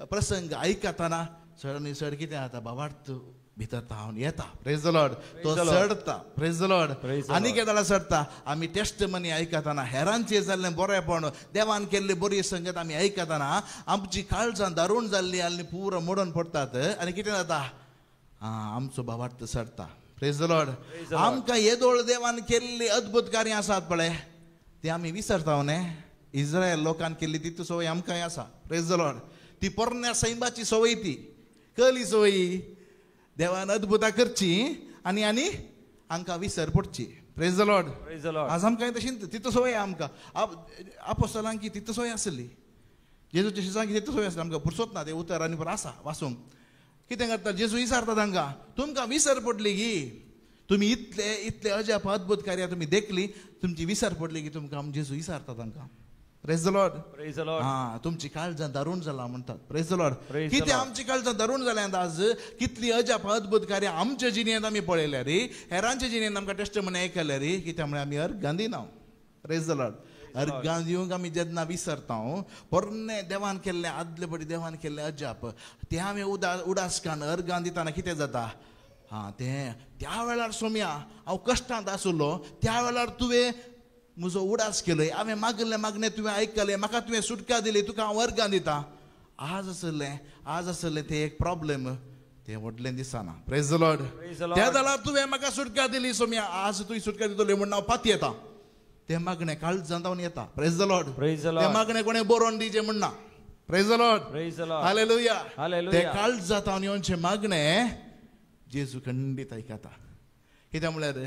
प्रसंग आयकतना सर न्ही सर कितें जाता, भावार्थ भितर तावन येता. Praise the Lord. तो चडता. Praise the Lord. आनी केदाळा चडता आमी टेस्टमनी आयकतना, हेरांचें जाल्लें बरेंपण, देवान केल्ली बरी संगत आमी आयकतना आमची काळजां दारूण जाल्ली आनी पुरो मोडून पडटात आनी कितें जाता, आमचो भावार्थ चडता. Praise the Lord. आमकां येदोळ देवान केल्ली अद्भुत कार्यां आसात पळय, ती आमी विसरता न्ही. इस्रायल लोकान केल्ली ती संवय आमकांय आसा. Praise the Lord. ती पोरण्या सैमाची संवय, ती कली संवय देवान अद्भुतां करची आनी आनी आमकां विसर पडची. Praise the Lord. आज आमकां तशी तितू संवय आमकां आपोस्तलांकी तितू संवय आसली, जेजूच्या शिसांकी तितू संवय आसली. आमकां पुरसोत ना ते उतर आनी आसा वाचूंक. कितें करता जेजू विचारता तांकां, तुमकां विसर पडली गी, तुमी इतले इतले अजाप अद्भुत कार्यां तुमी देखली, तुमची विसर पडली की तुमकां जेजू विचारता तांकां. Praise the Lord. Praise the Lord. हां, तुमची काळजां दारूण जालां म्हणटात. Praise the Lord. कितें आमची काळजां दारूण जाल्यांत आज, कितली अजाप अद्भुत कार्यां आमच्या जिणेंत आमी पळयल्या रे, हेरांच्या जिणेंत आमकां टेस्टमनी आयकल्या रे, कित्याक म्हळ्यार आमी अर्गां दिना. Praise the Lord. अर्गां दिवंक आमी जेन्ना विसरता, पोरणे देवान केल्लें आदले पटी देवान केल्लें अजाप तें आमी उदास काडून अर्गां दितना कितें जाता, हां तें त्या वेळार सोम्या हांव कश्टांत आसलो, त्या वेळार तुवें म्हजो उडास केलो, हांवें मागलें मागणें तुवें आयकलें, म्हाका तुवें सुटका दिली, तुका हांव अर्गां दिता. आज आसलें, आज आसलें तें एक प्रॉब्लेम, तें व्हडलें दिसना. Praise the Lord. त्या वेळार तुवें म्हाका सुटका दिली सोम्या, आज तुवें सुटका दितली म्हूण हांव पातयेता. तें मागणें काळजांत जावन येता. Praise the Lord. तें मागणें कोणें बरोवन दिचें म्हण ना. Praise the Lord. Hallelujah. तें काळजांत जावन येवचें मागणें जेजू खंडीत आयकता. कित्याक म्हळ्यार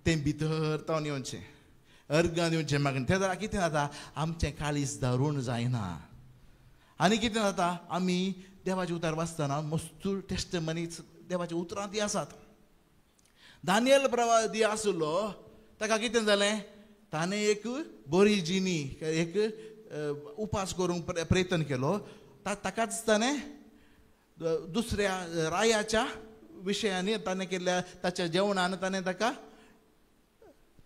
तें भितर तावन येवचें अर्गां दिवचें मागणें. तें जाल्यार कितें जाता, आमचें काळीज दारूण जायना आनी कितें जाता, आमी देवाचें उतार वाचतना मस्तूर टेस्टमनी देवाच्या उतरां ती आसात. दानियल प्रवादी आसलो, ताका कितें जालें, ताणें एक बरी जिणी एक उपास करूंक प्रयत्न केलो, ताकाच ताणें दुसऱ्या रायाच्या विशयांनी ताणें केल्ल्या ताच्या जेवणान ताणें ताका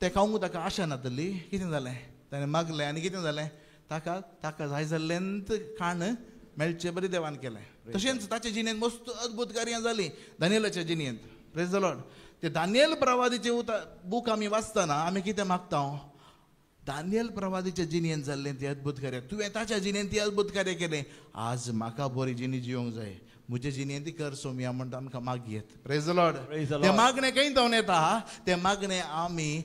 तें खावंक ताका आशा नातली. कितें जालें, ताणें मागलें आनी कितें जालें, ताका ताका जाय जाल्लेंच खाण मेळचें बरें देवान केलें. तशेंच ताच्या जिणेंत मस्त अद्भुत कार्यां जालीं दानियलाच्या जिणेंत. Praise the Lord. ते दानियल प्रवादीचे बूक आमी वाचतना आमी कितें मागता, दानियल प्रवादीच्या जिणेंत जाल्लें तें अद्भुत कार्य तुवें ताच्या जिणेंत ती अद्भुत कार्य केलें, आज म्हाका बरी जिणी जिवंक जाय, म्हजे जिणेंत ती कर सोम्या म्हणटा आमकां मागयेत. Praise the Lord. तें मागणें खंय जावन येता, तें मागणें आमी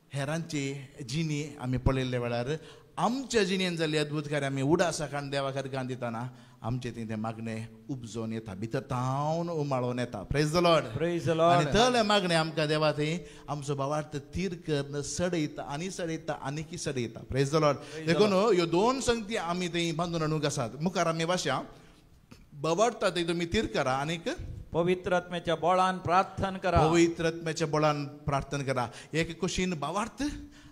हेरांची जिणी आमी पळयल्ल्या वेळार आमच्या जिणेंत जाल्ली अद्भुत कार्य आमी उडासा काडून देवा खातीर दितना आमचें तें मागणें उपजोवन येता, भितर तावन उमाळोवन येता. Praise the Lord. Praise the Lord. आनी तले मागणें आमकां देवा थंय आमचो भावार्थ थीर करून सडयता आनी सडयता आनीकी सडयता. Praise the Lord. देखून ह्यो दोन संगती आमी थंय बांदून हाडूंक आसात. मुखार आमी वाशा बवाडता ते तुमी तीर करा आनीक पवित्र आत्म्याच्या बळान प्रार्थना करा. पवित्र आत्म्याच्या बळान प्रार्थना करा. एका कुशीन बावार्थ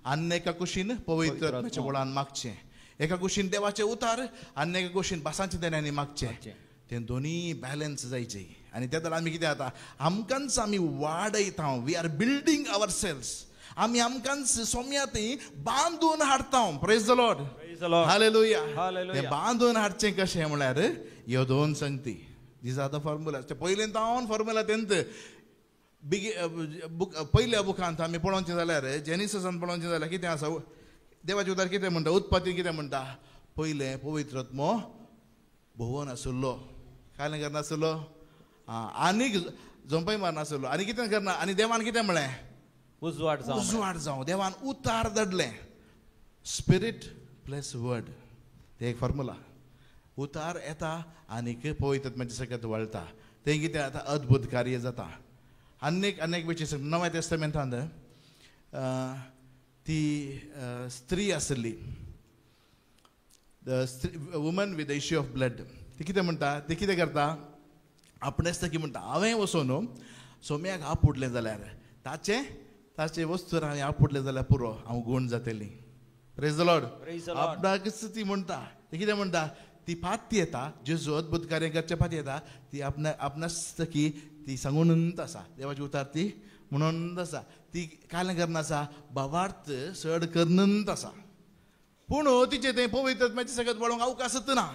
आनी एका कुशीन पवित्र आत्म्याच्या बळान मागचें. एका कुशीन देवाचें उतार आनी एका कुशीन भासांच्या देण्यांनी मागचें. तें दोनी बॅलन्स जायचे. आनी त्या आमी कितें जाता आमकांच आमी वाडयता. We are building our selves. आमी आमकांच सोम्या थंय बांदून हाडता. Praise the Lord. Hallelujah. तें बांदून हाडचें कशें म्हळ्यार ह्यो दोन संगती. These are the formulas. ते पयलें तावन फॉर्मुला तेंत बिगी बूक पयल्या बुकांत आमी पळोवचें जाल्यार जेनिससान पळोवचें जाल्यार कितें आसा देवाचें उतार कितें म्हणटा उत्पत्ती कितें म्हणटा पयलें पवित्र आत्मो भोवन आसुल्लो कांय करनासलो आनीक झोंपय मारनासलो आनी कितें करना आनी देवान कितें म्हळें उजवाड जावं उजवाड जावं. देवान उतार दडलें. स्पिरीट प्लस वर्ड तें एक फॉर्मुला. उतार येता आनीक पवित्र आत्म्याचे सकत वळटा तें कितें जाता अद्भुत कार्य जाता. आनीक अनेक विशय नव्या तेस्तामेंतांत ती स्त्री आसली the woman with the issue of blood. ती कितें म्हणटा ती कितें करता आपणेच ती म्हणटा हांवें वचून सोम्याक आपुडलें जाल्यार ताचें ताचें वस्तूर हांवें आपुडलें जाल्यार पुरो हांव गूण जातली. Praise the Lord. आपणाकच ती म्हणटा ती कितें म्हणटा ती पाती येता जेजू अद्भुत कार्य करचे पाती येता ती आपणा आपणासकी ती सांगून आसा देवाची उतार ती म्हणून आसा ती कांय करना आसा भावार्थ चड करनंत आसा. पूण तिचें तें पवित्र आत्म्याचें सगळें पळोवंक अवकाशच ना.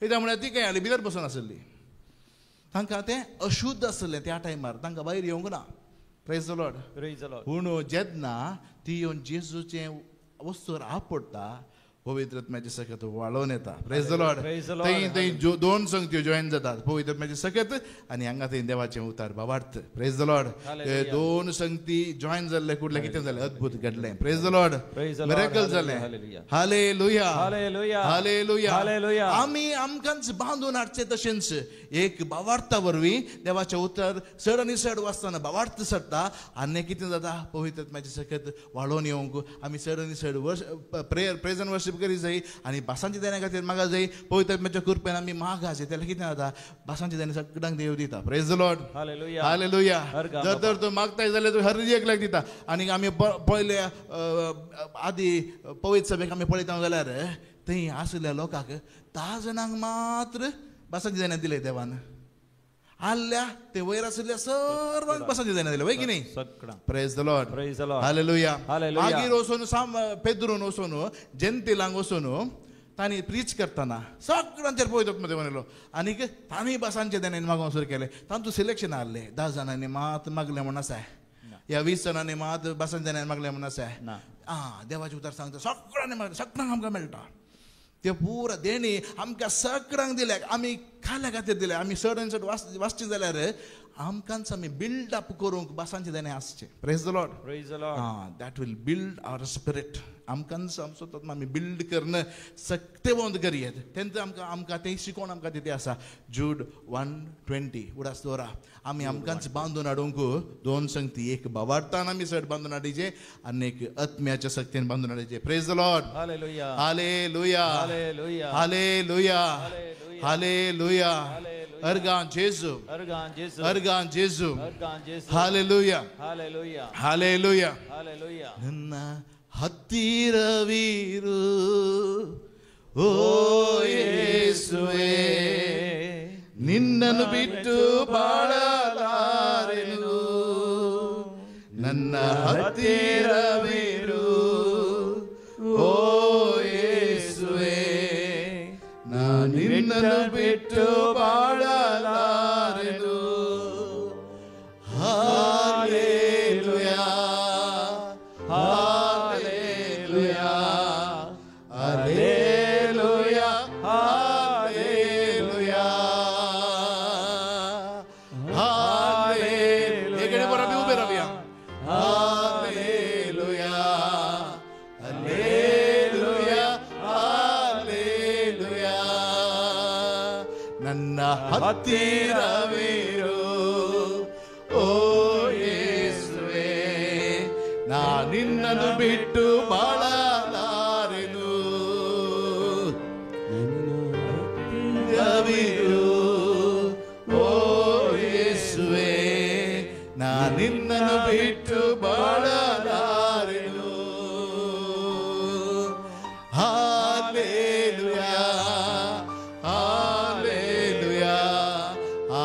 कित्याक म्हळ्यार ती काय भितर बसून आसली तांकां तें अशुद्ध आसलें त्या टायमार तांकां भायर येवंक ना. Praise the Lord. पूण जेन्ना ती येवन जेजूचें वस्तूर आपडटा पवित्र आत्म्याचें सकत वाळोवन येता. Praise the Lord. थंय थंय दोन संगत्यो जॉयन जातात पवित्र आत्म्याचें सकत आनी हांगा थंय देवाचें उतार भावार्थ. Praise the Lord. दोन संगती जॉयन जाल्ले कुडले कितें जालें अद्भुत घडलें. Praise the Lord. Miracle जालें. हालेलुया. हालेलुया. आमी आमकांच बांदून हाडचें तशेंच एक भावार्था वरवीं देवाचें उतर चड आनी चड वाचतना भावार्थ सरता आनी कितें जाता पवित्र आत्म्याचें सकत वाळोवन येवंक आमी चड आनी चड प्रेयर प्रेज एंड वर्शीप करी जाय आनी भासांच्या देण्या खातीर मागा जाय. पवित्र आत्म्याच्या कृपेन आमी मागा जाय त्याला कितें जाता भासांच्या देणे सगळ्यांक देव दिता. Praise the Lord. हालेलुया. जर तर तूं मागताय जाल्यार तूं हर एकल्याक दिता. आनी आमी पयले आदी पवित्र सभेक आमी पळयता जाल्यार थंय आशिल्ल्या लोकांक 10 जाणांक मात्र भासांच्या देणे दिले देवान. आल्ल्या ते वयर आशिल्ल्या सर्वांक भासांचे देणे दिले वय की न्ही. Praise the Lord. हालेलुया. मागीर वचून साम पेद्रून वचून जनतेलांक वचून तांणी प्रीच करतना सगळ्यांचेर पवित्र आत्मो देवान येयलो आनीक तांणी भासांचे देणे मागोवंक सुरू केलें. तांतूं सिलेक्शन आहलें 10 जाणांनी मात मागलें म्हूण आसा या 20 जाणांनी मात भासांचे देणे मागलें म्हूण आसा. आं देवाचें उतर सांगता सगळ्यांनी मागलें सगळ्यांक आमकां मेळटा ते पुरा देणी आमकां सगळ्यांक दिल्या. आमी खाल्या खातीर दिल्या. आमी चड आनी चड वाचचें जाल्यार आमकांच आमी बिल्ड अप करूंक भासांचें देणें आसचें. Praise the Lord. आं that will build our spirit. आमकांच आमचो तत्व आमी बिल्ड करून सक्तेवंत करयेत तेन्ना आमकां आमकां तें शिकोवन आमकां तितें आसा. जूड 1:20 उडास दवरा. आमी आमकांच बांदून हाडूंक दोन संगती एक भावार्थान आमी चड बांदून हाडीचे आनी एक आत्म्याच्या सक्तीन बांदून हाडीचे. Praise the Lord. Hallelujah. Hallelujah. Hallelujah. अर्गां जेजू. अर्गां जेजू. हालेलुया. हालेलुया. ನನ್ನ ಹತ್ತಿರವಿರು ಓ ಯೇಸುವೇ ನಿನ್ನನ್ನು ಬಿಟ್ಟು ಬಾಳಲಾರೆನು. ನನ್ನ ಹತ್ತಿರವಿರು ಓ ಯೇಸುವೇ ನಾ ನಿನ್ನನ್ನು ಬಿಟ್ಟು ಬಾಳಲಾರೆನು. Hallelujah. Hallelujah. Hallelujah. Hallelujah. Hallelujah. ಏಕಡೆ ಬರಬಿ ಉಬೆ ರವಿಯಾ. ಹಾಲೆಲೂಯಾ. ಹಾಲೆಲೂಯಾ. ಹಾಲೆಲೂಯಾ. ನನ್ನ ಹತ್ತಿರವಿರು ಓ ಯೇಸುವೇ ನಾ ನಿನ್ನನ್ನು ಬಿಟ್ಟು ಬಾಳಲಾರೆನು. ಹತ್ತಿರವಿರು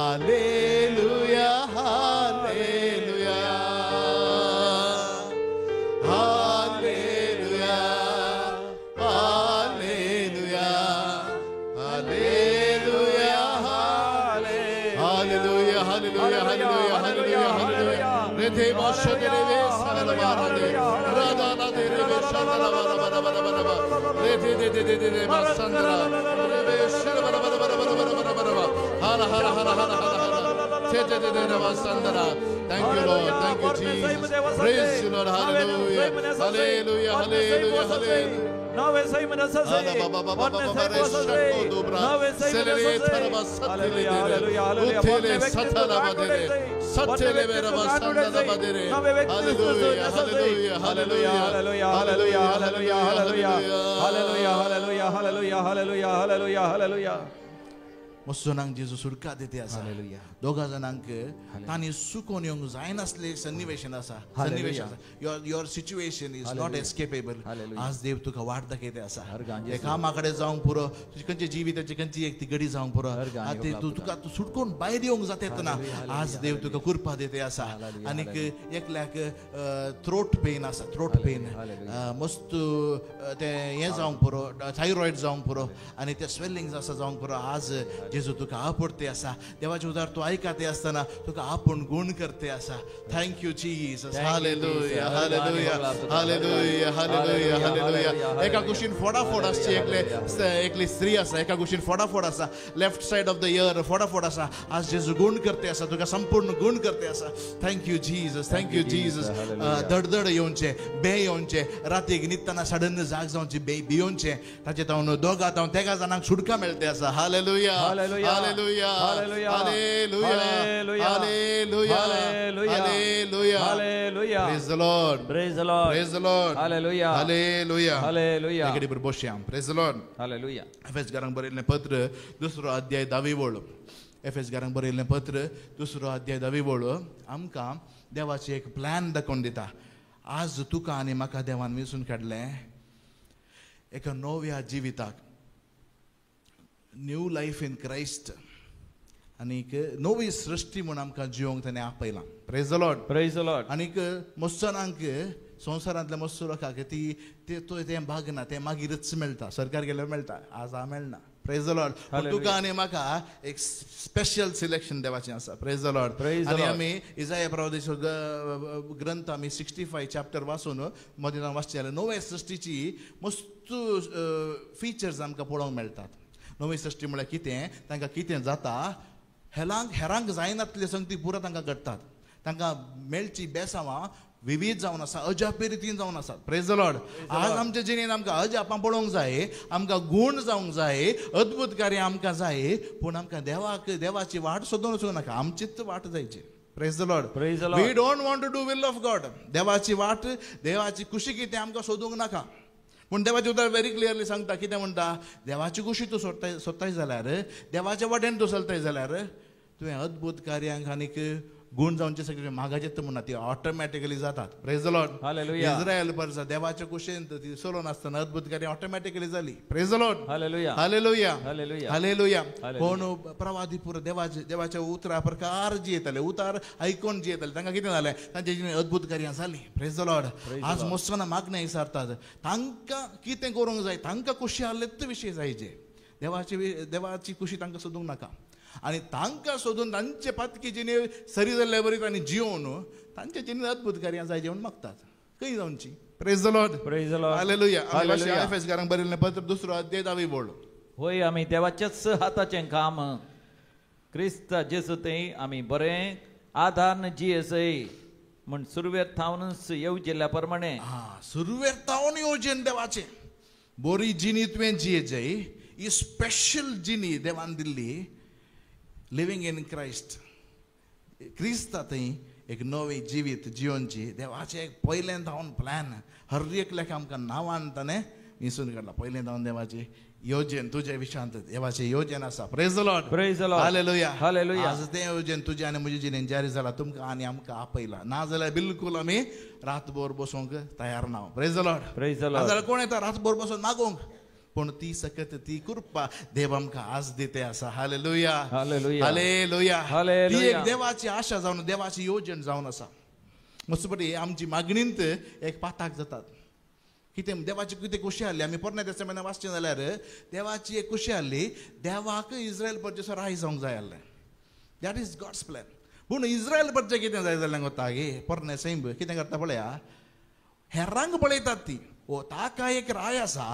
Hallelujah, hallelujah, hallelujah, hallelujah, hallelujah, hallelujah, hallelujah, hallelujah, hallelujah, hallelujah. Rethe bashadeleve saralabarade, radana dereve shandala rethe de de de de de basandra, reve shalabara bara bara bara bara bara bara. Hala hala hala hala hala. Te te te de basandra. Thank you Lord, thank you Jesus. Praise you Lord, hallelujah, hallelujah, hallelujah, hallelujah. मस्तनांक जेजू सुरका दिते आसा. दोगा जाणांक तांणी सुकोन येवंक जायनासले सन्निवेशन आसा, सन्निवेश आसा. Your situation is not escapable. आज देव तुका वाट दाखयते आसा. कामा कडेन जावंक पुरो, तुजी खंयच्या जिविताची खंयची एक ती गडी जावंक पुरो, तूं तुका तूं सुटकोन भायर येवंक जाता येतना आज देव तुका कृपा दिते आसा. आनीक एकल्याक थ्रोट पेन आसा, थ्रोट पेन मस्त तें हें जावंक पुरो, थायरॉयड जावंक पुरो, आनी तें स्वेलिंग आसा जावंक पुरो. आज जेजू तुका आपडते आसा. देवाचे उदार तूं आयकते आसतना तुका आपूण गुण करते आसा. Thank you Jesus. Hallelujah, hallelujah, hallelujah, hallelujah, hallelujah. एका कुशीन फोडाफोड आसची एकले एकली स्त्री आसा, एका कुशीन फोडाफोड आसा, left side of the ear फोडाफोड आसा. आज जेजू गुण करते आसा, तुका संपूर्ण गुण करते आसा. Thank you Jesus, thank you Jesus. धडधड येवचे, बे येवचे, रातीक न्हिदतना सडन जाग जावची, बे भियोवचे, ताचे तावन दोगा तावन तेगा जाणांक सुटका मेळते आसा. Hallelujah, hallelujah, hallelujah, hallelujah, hallelujah, hallelujah. Praise the Lord, praise the Lord, praise the Lord. Hallelujah, hallelujah, hallelujah. एकडे बरोबर बसया. Praise the Lord, hallelujah. एफेसकारांक बरयल्लें पत्र दुसरो अध्याय 10वी वळ. एफेसकारांक बरयल्लें पत्र दुसरो अध्याय 10वी वळ आमकां देवाची एक प्लॅन दाखोवन दिता. आज तुका आनी म्हाका देवान वेंचून काडलें एका नव्या जिविताक, न्यू लायफ इन क्रायस्ट, आनीक नवी सृश्टी म्हूण आमकां जिवंक ताणें आपयलां. Praise the Lord, praise the Lord. आनीक मस्त जाणांक संवसारांतल्या मस्त लोकांक ती तें भागना, तें मागीरच मेळटा, सरकार गेल्यार मेळटा, आज हांव मेळना. Praise the Lord. तुका आनी म्हाका एक स्पेशल सिलेक्शन देवाचें आसा. Praise the Lord. आनी आमी इजाया प्रवादेचो ग्रंथ आमी 65 चॅप्टर वाचून मदीं वाचचें जाल्यार नवे सृश्टीची मस्त फिचर्स आमकां पळोवंक मेळटात. नवी सृश्टी म्हळ्यार कितें, तांकां कितें जाता, हेरांक हेरांक जायनातले संगती पुरा तांकां घडटात, तांकां मेळची बेसांवां विविध जावन आसा, अजापी रितीन जावन आसात. Praise the Lord. आज आमच्या जिणेन आमकां अजापां पळोवंक जाय, आमकां गूण जावंक जाय, अद्भुत कार्य आमकां जाय, पूण आमकां देवाक देवाची वाट सोदून वचूंक नाका, आमचीच वाट जायची. Praise the Lord. We don't want to do will of God. देवाची वाट, देवाची कुशी कितें आमकां सोदूंक नाका. पूण देवाचें उतर व्हेरी क्लियरली सांगता, कितें म्हणटा, देवाची कुशी तूं सोदताय सोदताय जाल्यार, देवाच्या वाटेन तूं चलताय जाल्यार तुवें अद्भुत कार्यांक आनीक गुण जावचे सगळे मागाचेच म्हणना, ती ऑटोमॅटिकली जातात. Praise the Lord. Hallelujah. Israel परसा देवाच्या कुशीन ती चलोवन आसतना अद्भुत कार्यां ऑटोमॅटिकली जाली. Praise the Lord. Hallelujah, hallelujah, hallelujah, hallelujah. कोण प्रवादी पुरो देवाचे देवाच्या उतरा प्रकार जियेताले, उतार आयकोन जियेताले, तांकां कितें जालें, तांचे जिणेंत अद्भुत कार्यां जालीं. Praise the Lord. आज मस्तना मागणें विचारतात, तांकां कितें करूंक जाय, तांकां कुशी आहलेच विशय जायचे, देवाची देवाची कुशी तांकां सोदूंक नाका. आनी तांकां सोदून तांचे पातकी जिणे सरी जाल्ले बरी तांणी जियोवन तांचे जिणेंत अद्भुत कार्यां जायचे म्हूण मागतात. खंय जावची. Praise the Lord, praise the Lord. Hallelujah. एफेसकारांक बरयल्लें पत्र दुसरो अध्याय 10वी वळ. होय, आमी देवाच्याच हाताचें काम क्रिस्त जेजू थंय आमी बरें आधार जियेसय म्हूण सुरवेर थावनच येवजिल्ल्या प्रमाणे. हा, सुरवेर थावन येवजेन देवाचें बरी जिणी तुवें जियेजय, ही स्पेशल जिणी देवान दिल्ली, लिवींग इन क्रायस्ट. क्रिस्ता थंय एक नवी जिवीत जियोनची देवाचें एक पयलें धांवन प्लॅन, हर एकल्याक आमकां नांवान ताणें विसून काडला. पयलें धांवन देवाची योजन तुज्या विशांत देवाचें योजन आसा. Praise the Lord, praise the Lord. Hallelujah, hallelujah. आज तें योजन तुजें आनी म्हजें जिणेन जारी जाला, तुमकां आनी आमकां आपयला. ना जाल्यार बिलकूल आमी रातभर बसूंक तयार ना. Praise the Lord, praise the Lord. नाजाल्यार कोण येता रातभर बसून मागूंक, पूण ती सकत ती कृपा देव आमकां आज दिते आसा. Hallelujah, hallelujah, hallelujah. हालेलुया. ती एक देवाची आशा जावन, देवाची योजन जावन आसा. मस्तपटी आमची मागणींत एक पाताक जातात. कितें देवाची कितें खुशी आहली, आमी पोरण्या तेस्तामेंतांत वाचचें जाल्यार देवाची एक खुशी आहली, देवाक इस्रायल परजेचो राय जावंक जाय आहलें. That is God's plan. पूण इस्रायल परजे कितें जाय जाल्यार वता गे पोरणे सैंब कितें करता पळया, हेरांक पळयतात ती, ओ ताका एक राय आसा,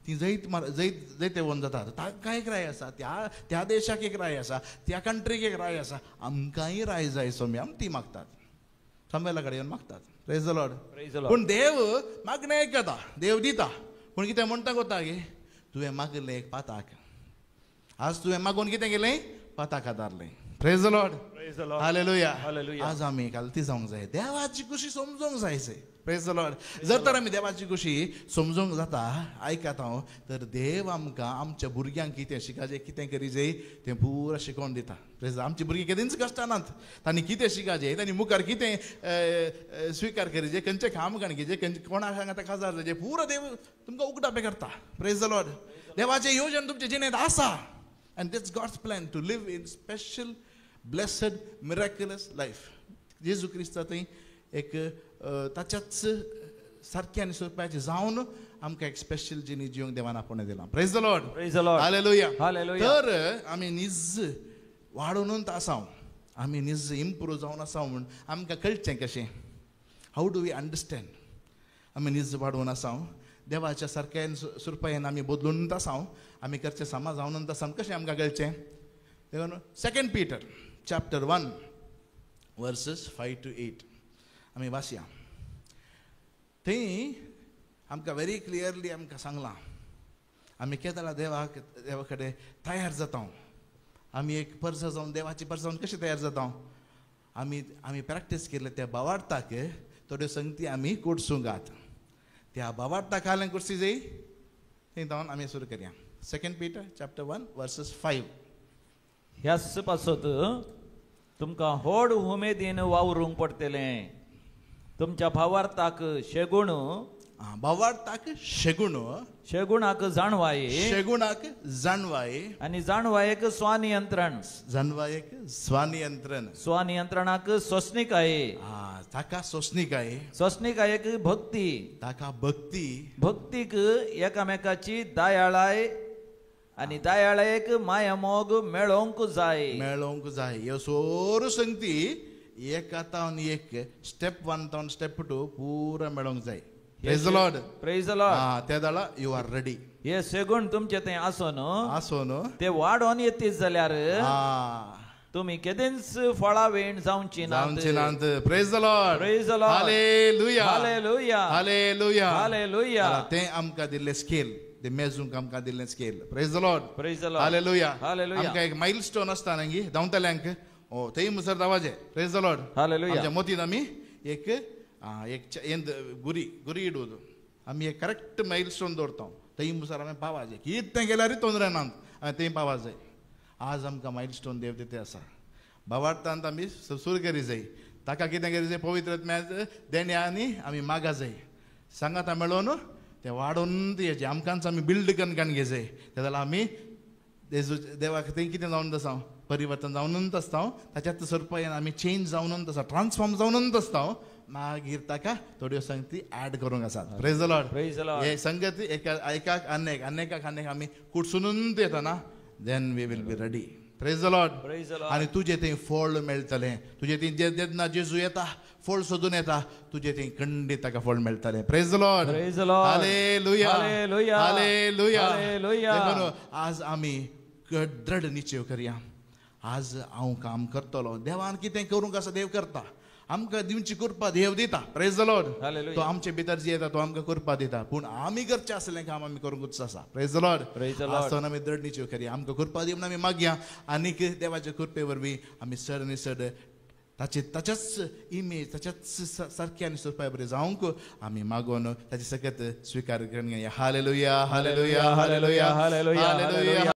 ती जैत जैत जैतेवन जातात, ताका एक राय आसा, त्या त्या देशाक एक राय आसा, त्या कंट्रीक एक राय आसा, आमकांय राय जाय सोमी, आम ती मागतात, सामुएला कडेन येवन मागतात. Praise the Lord. पूण देव मागणें आयकता, देव दिता. पूण कितें म्हणटा कोता गे, तुवें मागलें एक पाताक, आज तुवें मागून कितें केलें, पाताक आदारलें. Praise the Lord. Hallelujah. आज आमी कालती जावंक जाय, देवाची खुशी समजूंक जाय. Praise the Lord. जर तर आमी देवाची खुशी समजूंक जाता, आयकता हांव, तर देव आमकां आमच्या भुरग्यांक कितें शिकाचें, कितें करीजे तें पुरा शिकोवन दिता. प्रेज. आमची भुरगीं केदींच कश्टानात, तांणी कितें शिकाचें, तांणी मुखार कितें स्विकार करीजे, खंयचें काम काणकीचें, खंयचे कोणाक सांगता काजार जायचें, पुरो देव तुमकां उगडापें करता. Praise the Lord. देवाचें योजन तुमचे जिणेंत आसा. And that's God's plan to live in special, blessed, miraculous life. जेजू क्रिस्ता थंय एक ताच्याच सारकें आनी सोदपाचें जावन आमकां एक स्पेशल जिणी जिवंक देवान आपोवणें दिलां. Praise the Lord. Praise the Lord. Hallelujah. Hallelujah. तर आमी निज वाडोवनूच आसा, आमी निज इम्प्रूव जावन आसा म्हूण आमकां कळचें कशें, how do we understand. आमी निज वाडोवन आसा, देवाच्या सारक्यान सुरपायेन आमी बदलून आसा, आमी करचें सामा जावन आसा, कशें आमकां कळचें? देखून 2 Peter chapter 1 verses 5 to 8 आमी वाचया. थंय आमकां व्हेरी क्लियरली आमकां सांगलां, आमी केदळा देवाक देवा कडेन तयार जाता, आमी एक परसा जावन देवाची परसा जावन कशें तयार जाता, आमी आमी प्रॅक्टीस केल्ले त्या बावार्थाक थोड्यो संगती आमी कोडसूंक. त्या बावार्थाक हालें कुर्सी जाय, थंय जावन आमी सुरू करया. 2 Peter chapter 1 verses 5. ह्याच पासत तुमकां व्हड उमेदीन वावरूंक पडटलें, तुमच्या भावार्थाक शेगुण, भावार्थाक शेगुण, शेगुणाक जाणवाय, शेगुणाक जाणवाय, आनी जाणवायेक स्वनियंत्रण, जाणवायेक स्वनियंत्रण, स्वनियंत्रणाक सोंसणिकाय, ताका सोंसणिकाय, सोंसणिकायेक भक्ती, ताका भक्ती, भक्तीक एकामेकाची दयाळाय, आनी दयाळायेक मायामोग मेळोवंक जाय, मेळोवंक जाय. ह्यो सोरू संगती एका तावन एक, स्टेप 1 तावन स्टेप 2 पुरा मेळोवंक जाय. Praise the Lord. Praise the Lord. त्या दाळा you are ready. हे सेगुण तुमचे थंय आसोन आसोन ते वाडोवन येतीत जाल्यार तुमी केदेंच फळावेण जावची जावची नात. Praise the Lord. Praise the Lord. Hallelujah. Hallelujah. Hallelujah. Hallelujah. ते आमकां दिल्लें स्केल, ते मेजूंक आमकां दिल्लें scale. Praise the Lord. Praise the Lord. Hallelujah. Hallelujah. आमकां एक मायलस्टोन आसता न्ही धांवतल्यांक, ओ थंय मुसर धांवाचें. Praise the Lord. Hallelujah. आमच्या मोतीन आमी एक एक गुरी गुरी इडूद आमी एक करेक्ट मायलस्टोन दवरता, थंय मुसर आमी पावाचें. कितें केल्यारय तोंदरे ना, आमी थंय पावा जाय. आज आमकां मायलस्टोन देव दिते आसा. भावार्थांत आमी सुरू करी जाय, ताका कितें करी जाय, पवित्र देण्या आनी आमी मागा जाय, सांगाता मेळोवन तें वाडोवन येचें आमकांच आमी बिल्ड करून काण घे जाय. ते जाल्यार आमी देवाक थंय कितें जावन आसा, परिवर्तन जावनूच आसता, ताच्यात सरपायेन आमी चेंज जावनूच आसा, ट्रान्सफॉर्म जावनूच आसता. मागीर ताका थोड्यो संगती ऍड करूंक आसात. Praise the Lord. Praise the Lord. हे संगती एका एकाक अनेक अनेकाक अनेक आमी कुडसुनूच येतना then we will be ready. Praise the Lord. Praise the Lord. आनी तुजें थंय फळ मेळटलें, तुजें थंय जेन्ना जेजू येता फळ सोदून येता, तुजें थंय खंडीत ताका फळ मेळटलें. Praise the Lord. Praise the Lord. Hallelujah. Hallelujah. Hallelujah. Hallelujah. देखून आज आमी दृढ निश्चय करया, आज हांव काम करतलो, देवान कितें करूंक आसा देव करता, आमकां दिवची कृपा देव दिता. Praise the Lord. Hallelujah. तो आमचे भितर जी येता तो आमकां कृपा दिता, पूण आमी करचें आसलें काम आमी करूंकूच आसा. Praise the Lord. Praise the Lord. आसतना आमी दृढ निश्चय करया, आमकां कृपा दिवन आमी मागया, आनीक देवाच्या कृपे वरवीं आमी चड आनी चड ताचे ताच्याच इमेज ताच्याच सारकी आनी सोदपा बरें जावंक आमी मागोवन ताचे सकत स्विकार करून घेया. Hallelujah. Hallelujah. Hallelujah. Hallelujah. Hallelujah.